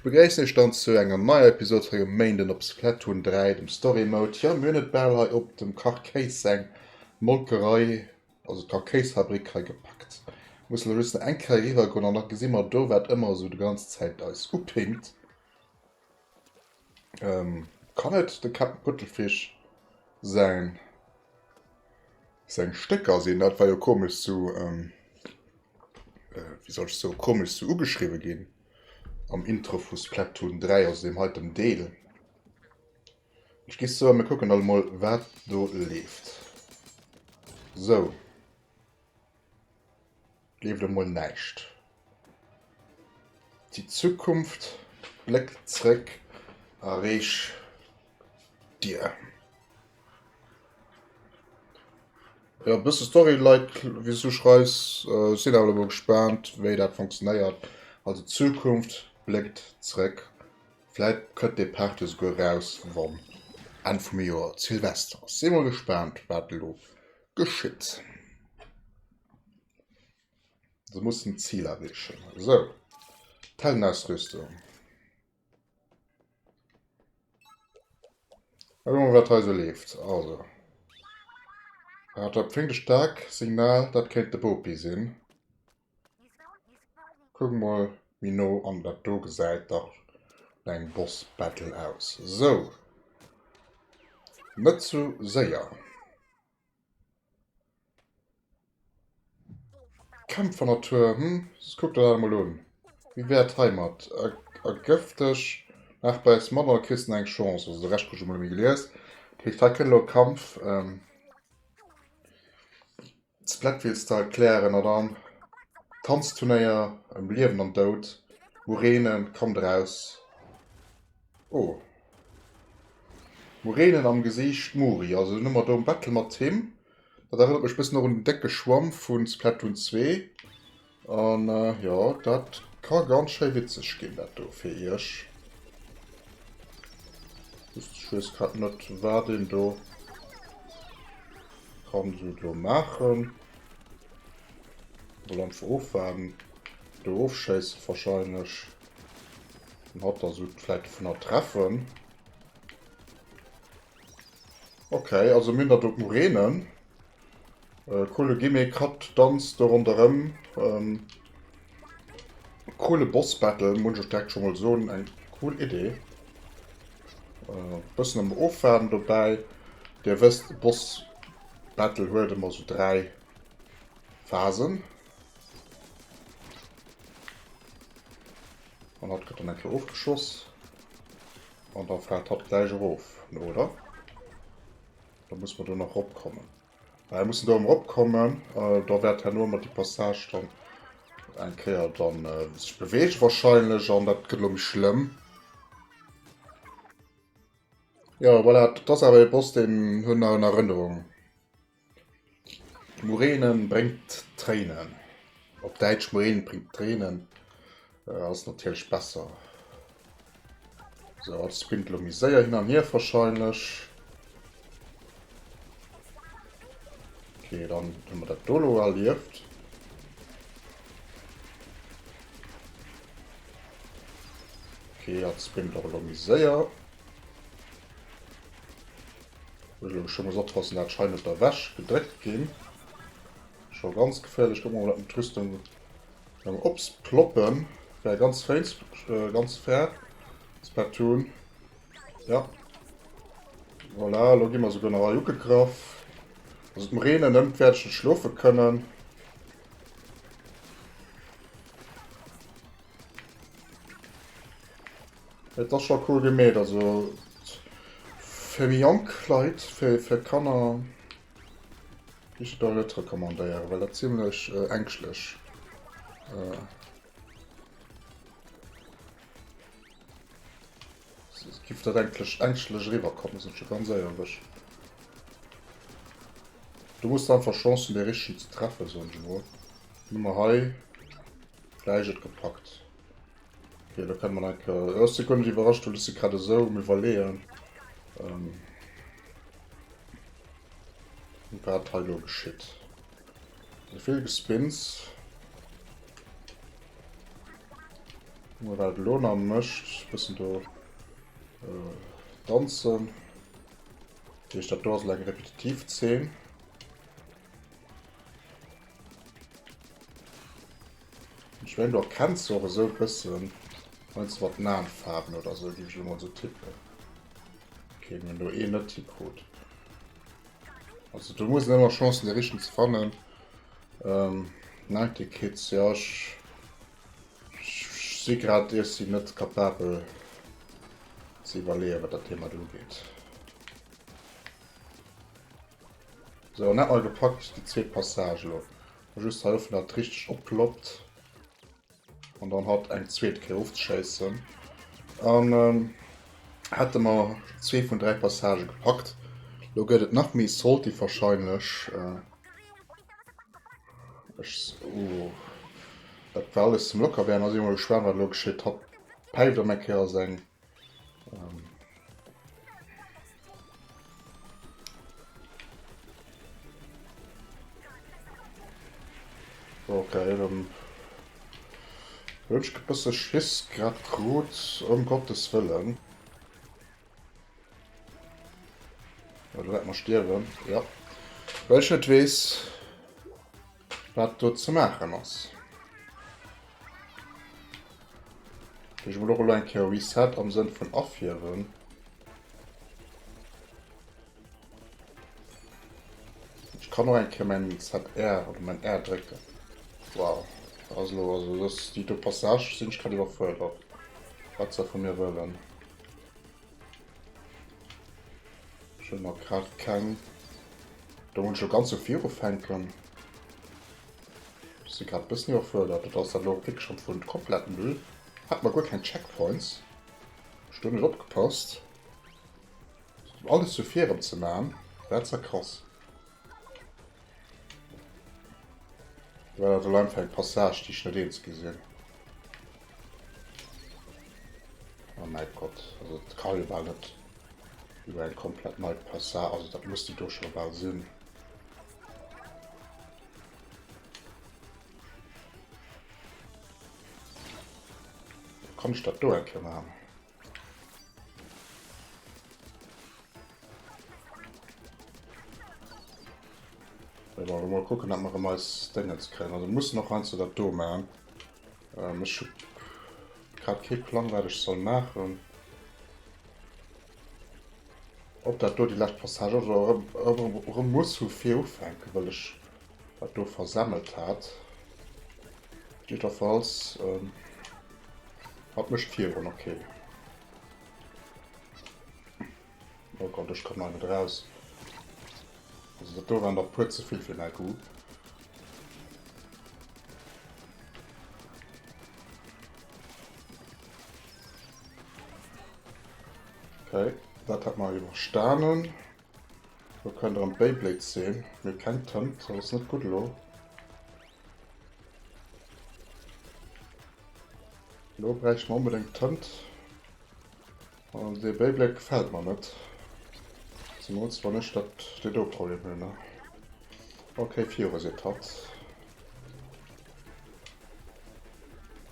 Begréissen iech dann zu enger neier Episode vun engem Méinden op Splatoon 3, dem Story Mode. Jo, mir hunn et bal hei op dem Kachkéis seng Molkerei, also d'Kachkéisfabrik hei gepackt. Mussen elo just nach eng Kéier eriwwer goen an da gesi mer do wat ëmmer esou de ganz Zäit eis upinkt. Kann et de Captain Cuttlefish säin seng Stécker sinn? Dat war jo komesch zu. Wéi soll ech soen, komesch sou ugeschriwwe ginn am Intro vu Splatoon 3, also deem heiten Deel. Ech gi soen, mir kucken alt emol wat do leeft. Sou, leeft emol näischt. Die Zukunft bléckt zréck a reech Dir. Jo, bësse Story-like wéi s du schreifs. Ech sinn awer elo mol gespaant wéi dat funktionéiert. Also d'Zukunft bléckt zréck. Vläit kënnt dee Part jo souguer eraus wann Enn vum Joer Silvester ass. Si mol gespaant wat elo geschitt. Se mussen d'Zil erreechen. Sou, d'Heldenausrüstung. Kucke mer wat hei sou leeft. Also. Dat fänkt e staark Signal, dat kéint de Bopi sinn. Kucke mol méi no an dat do gesäit dach no engem Boss Battle aus. Sou. Net zu séier. Kämpfernatur, hm, kuck der dat emol un. Wéi wär et heimat? Ergëff dech, maach bei eis mat an da kriss de eng Chance. Also de Rescht krut ech emol net méi gelies. Dat heescht, hei kënnt elo e Kampf. Splatwheel-Style klären a dann Tanzturnéier ëm Liewen an Doud. Muränen, kommt eraus. Oh. Muränen am Gesiicht, Muri. Also hunn mer do en Battle mat him. Dat erënnert mech bëssen och un den décke Schwamm vu Splatoon 2. An jo, dat ka ganz schéi witzeg ginn, dat do fir iech. Just ech weess grad net, wat een do kann esou elo maachen. Mol einfach ofwaarden. Do ofschéisse wahrscheinlech. Dann hat der esou vläit dovunner treffen. Ok, also mir hunn da do d'Muränen. Äh, coole Gimmick, hatt danzt do ronderëm. Ähm, coole Boss Battle, muss ech direkt schon mol soen, eng cool Idee. Äh, bëssen am Ofwaarden dobäi. Dir wësst, Boss Battle huet ëmmer sou 3 Phasen. An hatt gëtt dann eng Kéier ofgeschoss. An da fält hatt gläich erof, oder? Da muss mer do nach eropkommen. Ah, mir mussen do erëm eropkommen. Da wäert herno ëmmer déi Passage dann eng Kéier dann sech beweegen wahrscheinlech an dat gëtt elo méi schlëmm. Jo, voilà, dat ass awer e Boss, deen hunn nach an Erënnerung. Muränen bréngt Tréinen. Op Däitsch Muränen bringt Tränen ass natierlech besser. Sou, hatt spinnt elo méi séier hin an hier wahrscheinlech. Okay, dann hu mer dat do elo erlieft. Okay, hatt spinnt och elo méi séier. Ech muss oppassen dat Schein net ewech gedréckt ginn. Scho ganz geféierlech. Kucken mer mol dat mat Rüstung ops ploppen. Wär ganz fein, ganz fair. Splatoon. Ja. Voilà, lo gi mer souguer nach hei ugegraff. Also d'Muräne nëmmt wäert ech net schlofe kënnen. Et ass scho cool gemeet, also fir méi jonk Leit, fir fir Kanner géif ech et awer net recommandéieren, well dat zimlech ängschtlech giff dat ängschtlech ängschtlech eriwwer kommen, sinn ech jo ganz éierlech. Du muss einfach Chance hunn dee richtegen ze treffen, soen ech emol. Hu mer hei gläich et gepackt. Okay, da kann man eng Kéier. Ech si guer net iwwerrascht, well ech si grad esou um Iwwerleeën, ähm, wat hei elo geschitt. Esou vill Gespinns. Mol wat et elo nach mécht. Bëssen do danzen. Dat heescht, dat do ass elo eng repetitiv Zeen. Ech mengen, du erkenns se och esou e bëssen, heiansdo mat den Aenfaarwen oder esou, géif ech elo mol esou tippen. Okay, mir hunn do een net hikrut. Also do muss een ëmmer Chancen déi richteg ze fannen. Ähm, 90 Kids, ja ech, ech si grad iech si net capabel ze iwwerleeën, wat dat Thema do ugeet. So, net mal gepackt déi zweet Passage lo. Just hei hoffen, dat richteg opploppt. An dann hatt eng zweet Kéier ofzeschéissen. An ähm, hätte mer zwee vun dräi Passagë gepackt. Lo gëtt et nach méi salty wahrscheinlech. Äh, ech, oh, dat war alles zum locker werden. Also, ich mal gespannt, wat lo geschitt. Hatt päift am eng Kéier seng Okay, dann hunn ech e bësse Schiss grad krut, ëm Gottes Wëllen. Ja, do wäert mer stierwen, ja. Well ech net weess, wat do ze maachen ass. Ech mol och elo eng Kéier Reset am Sënn vun afierwen. Ech kann och eng Kéier mäin ZR oder mäin R drécken. Wow, dat ass elo, also dat ass déi do Passage sinn ech grad iwwerfuerdert, wat se vu mir wëllen. Ech hunn nach grad keng. Do muss ech jo ganz vu vir ufänken. Ech si grad e bëssen iwwerfuerdert. Oder ass dat elo wierklech schonn vun komplett Null? Hat mer guer keng Checkpoints. Ech do net opgepasst. Alles vu vir erëm ze man, dat ass ja krass. War dat elo einfach eng Passage, déi ech net eens gi sinn? Oh mäi Gott, also dat ka jo bal net iwwer eng komplett nei Passage, also dat muss déi do scho bal sinn. Kann ech dat do eng Kéier maachen? Bon, mol kucken, dat mer erëm eis Déngens kréien. Also mussen och heiansdo dat do maachen. Ähm, ech hu grad kee Plang, wat ech soll maachen. Ob dat do déi lescht Passage ass oder erëm, erëm muss vu vir ufänken, well ech dat do versemmelt hat. Jiddwerfalls, ähm, hat mécht virun, okay. Oh Gott, ech kommen hei net raus. Also dat do waren der puer ze vill fir mäi Goût. Okay, dat hat mer iwwerstanen. Do kënnt erëm d'Beyblade-Zeen. Mir hu keng Tënt, dat ass net gutt elo. Elo bräichte mer onbedéngt Tënt. An dee Beyblade gefält mer net. Zemools wann ech dat dee do Problem hunn. Okay, viru seet hatt.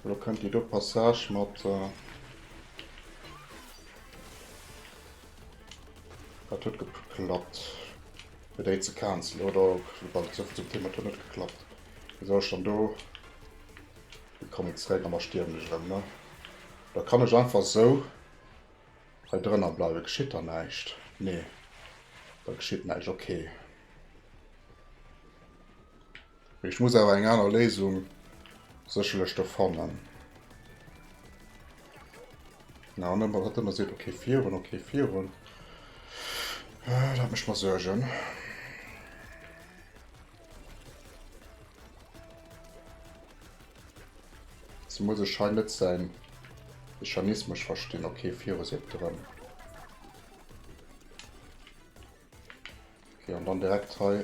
Elo kënnt déi do Passage mat. Dat huet geklappt. Fir déi ze cancelen, oder? Well esou vill zum Thema, et huet net geklappt. Wéi soll ech dann do. Wéi kommen ech zeréck an da stierwen ech erëm, ne? Da kann ech einfach esou hei drënner bleiwen. Geschitt da näischt? Nee, da geschitt näischt. Okay. Mee ech muss awer eng aner Léisung sécherlech do fannen. Na, an ëmmer, wat ëmmer seet, okay, virun, okay, virun. Äh, dat mécht mer Suergen. Zemools ech hei net säin Mechanismus verstinn. Okay, viru seet drëm. Okay, an dann direkt hei.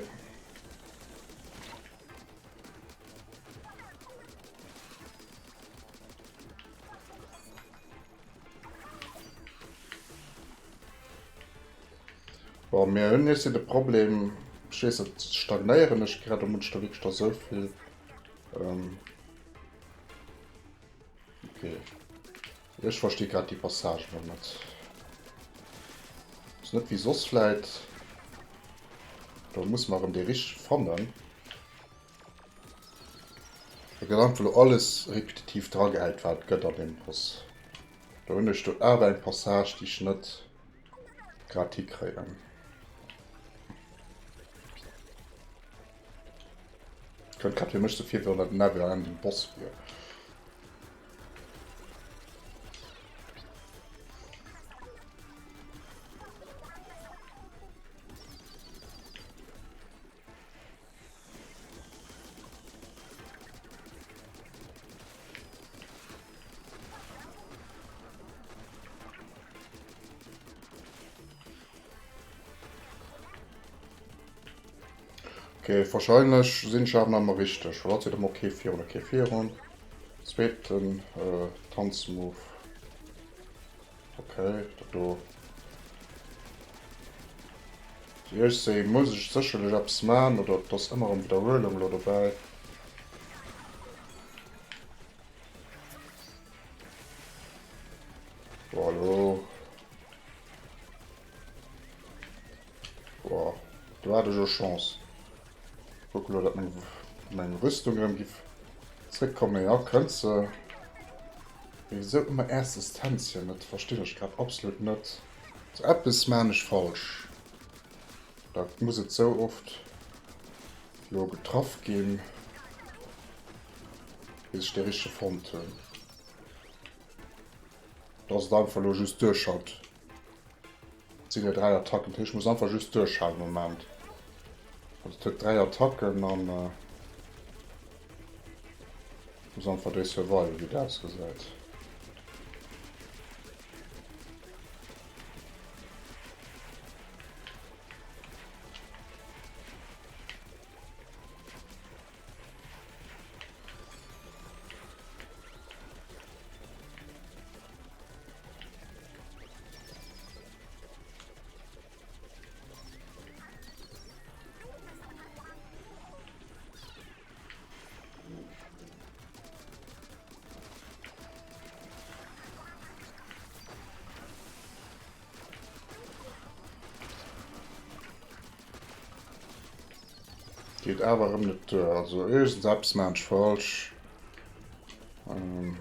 Bon, mir hunn jetzt de Problem, ich weess net, stagnéieren ech grad, oder muss ich da wirklich da so viel... Ähm okay. Ech versti grad déi Passage elo net. Ass net wéi soss vläit. Do muss mer erëm dee richtege fannen. Da gëtt einfach elo alles repetitiv dragehäit wat et gëtt an deem Boss. Do hunn ech do awer eng Passage déi ech net grad hikréien. Kënnt grad fir mech sou vir wéi wann dat en never ending Boss wier. Okay, wahrscheinlech sinn ech awer nach ëmmer richteg. Well dat seet ëmmer okay virun, okay virun. Zweeten äh, Tanzmove. Okay, dat do. Wéi ech séi muss ech sécherlech eppes man oder et ass ëmmer erëm Widderhuelung elo dobäi. Boah, elo. Boah, do hat ech jo Chance. Kuck elo, dat meng, meng Rüstung erëm giff zréckkommen. Ja, kënnt se. Mee wisou ëmmer erstes Tänzchen? Dat verstinn ech grad absolut net. Sou eppes maan ech falsch. Dat muss et sou oft lo getraff ginn, bis ech dee richtege fonnt hunn. Dass et einfach lo just duerchhaut. Et sinn jo 3 Attacken, dat heescht ech muss einfach just duerchhalen am Moment. Also et huet 3 Attacken an muss einfach déi surviven, wéi et ausgesäit. Geet awer erëm net duer. Also iergendeppes maan ech falsch. Ähm,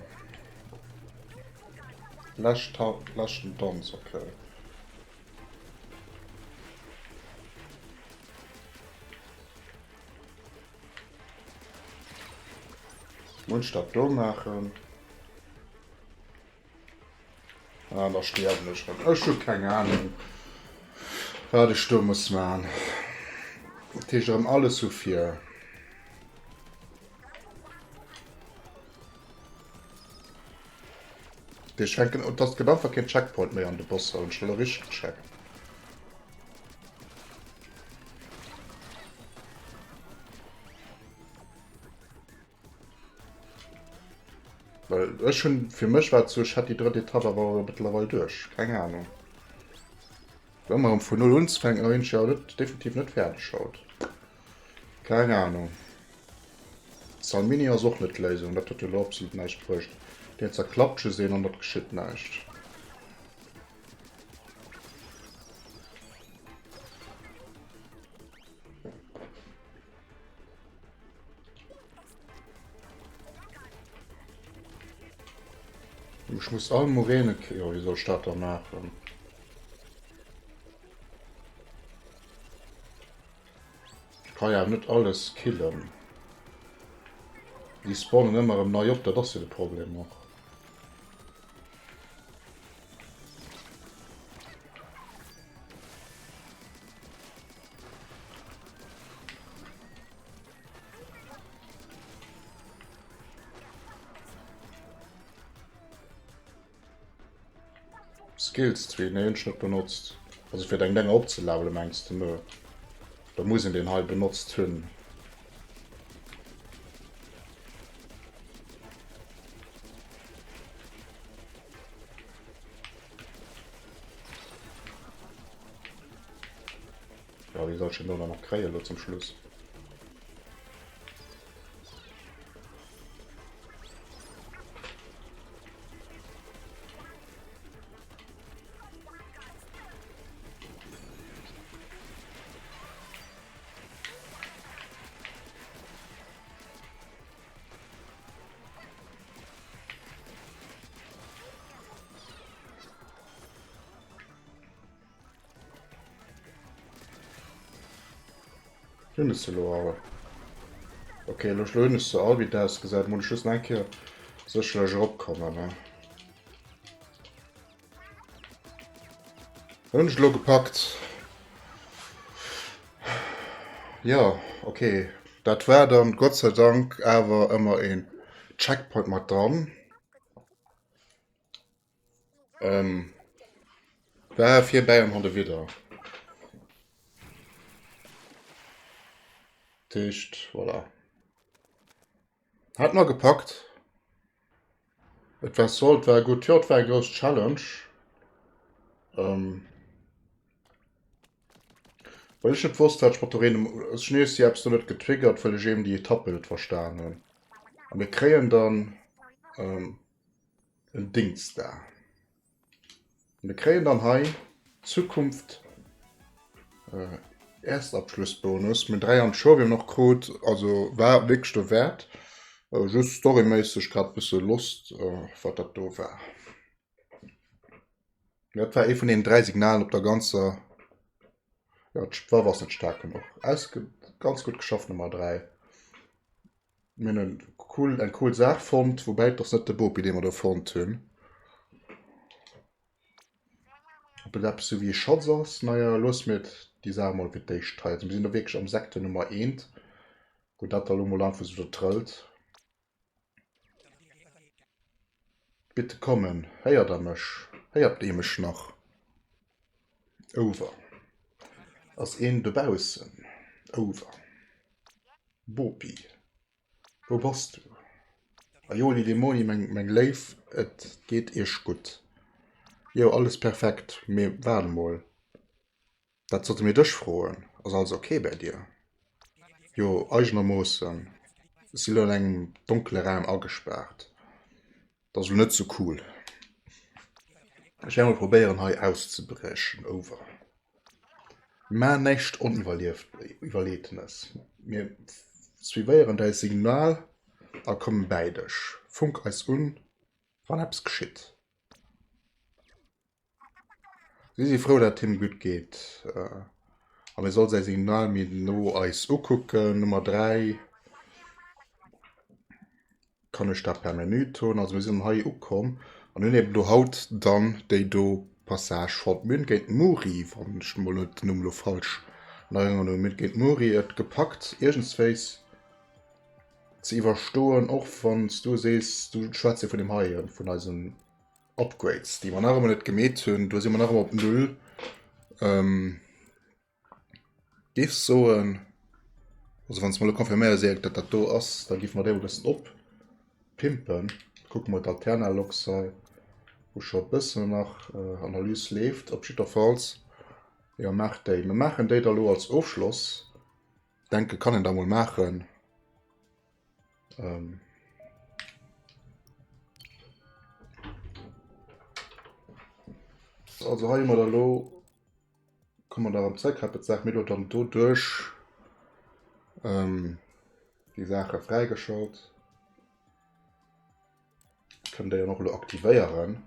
lescht, leschten Danz, okay. Muss ech dat do maachen? Ah, da stierwen ech rëm. Ech hu keng Ahnung, wat ech do muss maachen. Dat heescht erëm alles vu vir. Ech fänken, und das gëtt einfach keen Checkpoint méi an de Boss, hunn ech elo richteg gecheckt. Well ech hunn, fir mech war et sou, ech hätt déi drëtt Etapp awer mëttlerweil duerch. Keng Ahnung. Ëmmer erëm vun Null unzefänken, da sinn ech jo net, definitiv net fäerdeg haut. Keng Ahnung. Salmini ass och net d'Léisung, dat huet jo elo absolut näischt bruecht. Deen zerklappt just een an dat geschitt näischt. Ech muss all Muräne jo, wéi soll ech dat da maachen? Ech ka ja net alles killen. Déi spawnen ëmmer erëm nei op, dat ass jo de Problem och. Skills Tree, nee hunn ech net benotzt. Also fir deng Denger opzelevelen mengs de? Nö. Da muss een deen hei benotzt hunn. Ja, wéi soll ech den do dann nach kréien elo zum Schluss? Hunn ech se elo all? Ok, elo hunn ech se all, wéi et ausgesäit. Muss ech just nach eng Kéier sécherlech eropkommen, ne? Hunn ech elo gepackt. Jo, ok. Dat war dann Gott sei Dank awer ëmmer een Checkpoint mat dran. Ähm, war virbäi an hannde widder. Dat heescht, voilà. Hat mer gepackt. Et war sollt, war gutt. Jo, et war eng grouss Challenge. Ähm, well ech net wosst, wat ech mat der Reen... Ech hunn iergendwéi eppes do net getriggert, well ech eben déi Etappe net verstan hunn. A mir kréien dann... Ähm, en Dings da. Mir kréien dann hei Zukunft äh, Erstabschlussbonus mit 3 Anchovium noch krut, also war wierklech dowäert. Äh, just storyméisseg grad bësse lost, äh, wat dat do war. Dat war ee vun den 3 Signalen op der ganzer ja, d'Waff ass net staark genuch. Ausge ganz gutt geschafft Nummer 3. Mir hunn en cool, eng cool Saach fonnt, woubäi et ass net de Bopi, dee mer do fonnt hunn. Ob et eppes esou wéi e Schatz ass? Naja, loosse mir déi Saach mol fir d'éischt hei. Also mir sinn do wierklech am Sektor Nummer eent, wou dat da lo mol einfach esou do trëllt. Bitte kommen, héiert der mech? Héiert ee mech nach? Over. Ass een dobaussen? Over. Bopi, wou bass du? Aioli Limoni, meng Léif, et geet iech gutt? Jo, alles perfekt, mee waart emol, dat sollte mir dech froen, ass alles ok bäi dir? Jo, eigenermoossen, ech si lo an engem donkele Raum agespaart, dat ass lo net sou cool. Ech wäert mol probéieren hei auszebriechen, over. Mä näischt Oniwwerleetenes. Mir suivéieren däi Signal a komme bäi dech. Funk eis un, wann eppes geschitt. Si si frou, dat et him gutt geet a mir soll säi Signal méi no eis ukucken. Nummer 3. Kann ech dat per Menü tun? Also mir sinn hei ukomm an hunn eben do haut dann déi do Passage fonnt. Mir hunn géint Muri, wann ech mol net den Numm elo falsch an Erënnerung hunn, mir hunn géint Muri et gepackt iergendswéis ze iwwerstoen, och wann s du sees, du schwätz jo vun deem heien, vun eisem Upgrades, déi mer nach ëmmer net gemeet hunn. Do si mer nach ëmmer op Null. Géifs soen, also wann s mer elo confirméiers Eric, datt dat do ass, da géife mer déi mol e bëssen oppimpen. Kucke mer d'Alterna Logs hei, wou scho e bëssen nach Analys leeft. Op jiddwerfalls, jo maach déi. Mir maachen déi da elo als Ofschloss. Denke kann een da mol maachen. Also hei hu mer da elo. Komme mer da erëm zréck, hat d'Saach mir do dann doduerch ähm, déi Saache fräigeschalt. Kënnen déi och elo aktivéieren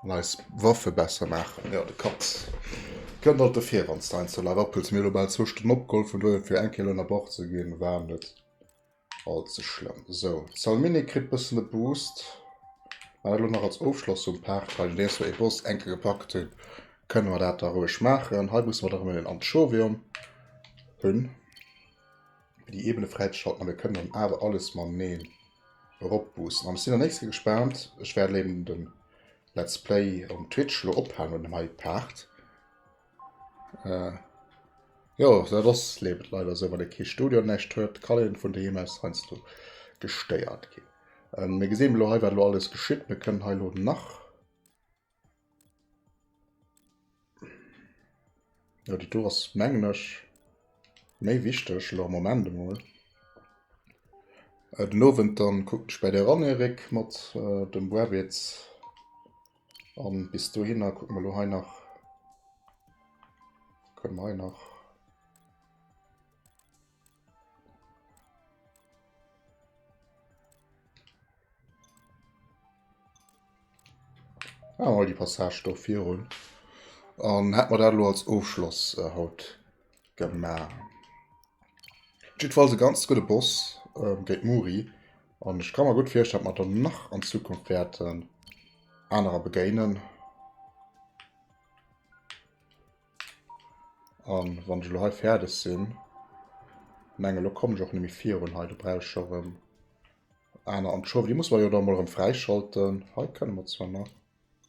an eis Waffe besser maachen. Ja, de Cut kënnt alt dofir, wann s de heiansdo live ophëls. Mir hu elo bal zwou Stonnen opgeholl, vun dohier fir eng Kéier elo ënnerbrach ze ginn, war net. All ze schlëmm. Sou, d'Salmini kritt bëssen e Boost. Mä elo nach als Ofschloss vum Part hei, nodeems mer ee Boss eng Kéier gepackt hunn, kënne mer dat da roueg maachen. Hei musse mer da rëm en Anchovium hunn, fir déi Ebene fräizeschalten. A mir kënnen dann awer alles mateneen eropboosten. An ech sinn dann nächst Kéier gespaant. Ech wäert eben den Let's Play um Twitch elo ophalen un dem hei Part. Äh, jo, dat ass d'Liewen leider esou, wann ee kee Studio an näischt huet, kann een vun doheem aus heiansdo gestéiert ginn. Ähm, mir gesinn elo hei, wat elo alles geschitt. Mir kënnen hei elo nach. Jo, déi do ass, mengen ech, méi wichteg elo am Moment emol. Äh, den Owend dann kucken ech bei der ran, Eric, mat äh, dem Wabbits. An bis dohinner kucken wir lo hei nach. Können wir hei nach. Ah, mal die Passage do virun. An hätten wir dat lo als Ofschloss äh, haut. Gemaach. Jiddefalls e ganz gudde Boss géint Muri an ech ka mer gutt virstellen, datt mer der nach an Zukunft wäerten anerer begéinen. An wann ech elo hei fäerdeg sinn, mengen elo kommen ech och net méi virun hei, do brauch ech scho rëm aner Anchovi. Déi musse mer jo da mol erëm fräischalten. Hei kënne mer zwar nach,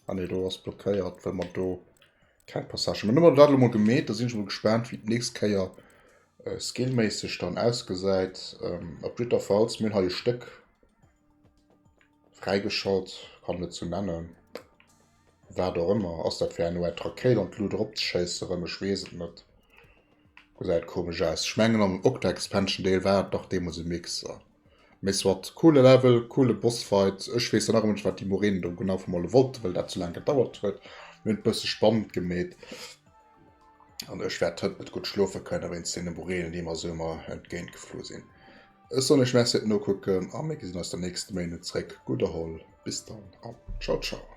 ah nee, do ass blockéiert, well mer do keng Passage hunn. Mä hu mer dat elo mol gemeet, da sinn ech mol gespaant, wéi d'nächst Kéier skillméisseg dann ausgesäit. Op jiddwerfalls, mir hunn hei e Stéck fräigeschalt, kann een et sou nennen. Wat och ëmmer. Ass dat fir herno Är d'Rakéit an d'Lut eropzeschéissen erëm? Ech weess et net. Gesäit komesch aus. Ech mengen am Octo Expansion Deel war et dach deemools e Mixer. Mee soit, coole Level, coole Bossfight. Ech weess dann nach ëmmer net wat déi Muränen do genau vu mer elo wollten, well dat sou laang gedauert huet. Mir hunn et bësse spannend gemeet an ech wäert hënt net gutt schlofe kënne wéinst deene Muränen déi mer sou ëmmer entgéint geflu sinn. Ech soen iech Merci fir d'Nokucken a mir gesinn eis den nächste Méinden zréck. Gutt erholl, bis dann an ciao ciao.